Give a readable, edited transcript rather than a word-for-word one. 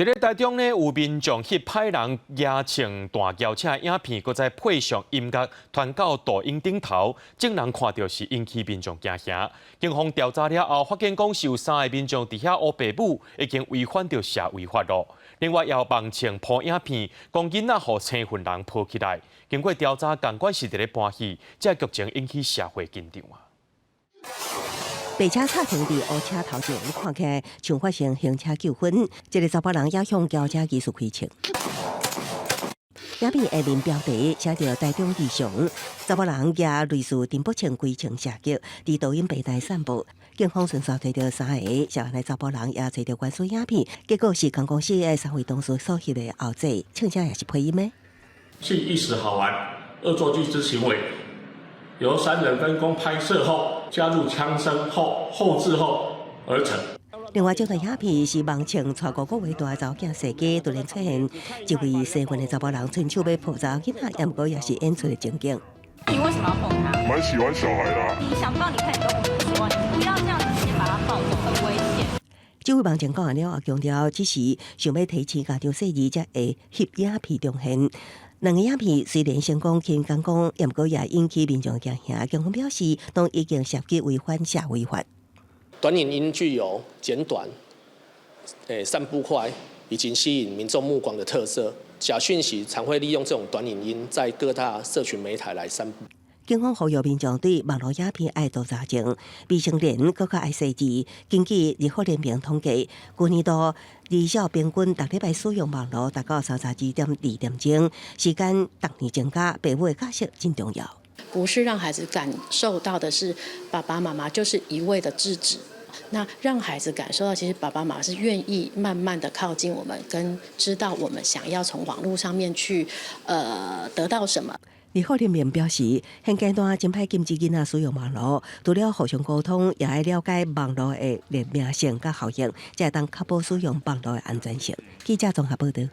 佇咧台中呢，有民眾翕歹人舉槍彈轎車影片，閣再配上音樂傳到抖音頂頭，眾人看著是引起民眾驚嚇。警方調查了後，發現講是有三个民眾佇遐烏白舞，已經違反著社維法囉。另外，也有網穿 po 影片，講囡仔予青雲人抱起來。經過調查，仝款是佇咧搬戲，這個劇情引起社會緊張啊！白車插停佇烏車頭前，看起來像發生行車糾紛。這个查埔人也向轎車技術開槍。影片下面標題寫著台中異常，查埔人舉類似陳步槍開槍射擊，佇抖音平台散布。警方迅速揣著三个涉案的查埔人，也揣著關注影片，結果是仝公司的三位同事所翕的後製，唱聲也是配音的。系一時好玩、惡作劇之行為，由三人分工拍攝後，加入槍聲後後製後而成。另外，這段影片是網傳帶5個月大查某囝踅街，突然出現一位生份的查埔人，伸手欲抱查某囡仔，也毋過也是演出的情景。你為什麼要碰他？蠻喜歡小孩的啊。你想抱，你看你都不能說，你不要這樣直接把他抱走，很危險。這位網紅講完了後，強調只是想欲提醒家長細膩，才會翕影片重現。兩个影片雖然成功輕講講，也毋過也引起民眾驚嚇。警方表示，都已經涉及違反社維法。短影音具有簡短、散布快以及吸引民眾目光的特色，假訊息常會利用這種短影音在各大社群媒體來散布。警方呼籲民眾對網路影片愛多查證，未成年閣較愛細緻。根據兒福聯盟統計，舊年度兒少平均逐禮拜使用網路達到32.2點鐘，時間逐年增加，父母的角色真重要。不是讓孩子感受到的是爸爸媽媽就是一味的制止，那讓孩子感受到其實爸爸媽媽是願意慢慢的靠近我們，跟知道我們想要從網絡上面去，得到什麼。兒福聯盟表示，現階段真歹禁止囡仔使用網路，除了互相溝通，也愛了解網路的匿名性佮效應，才會當確保使用網路的安全性。記者綜合報導。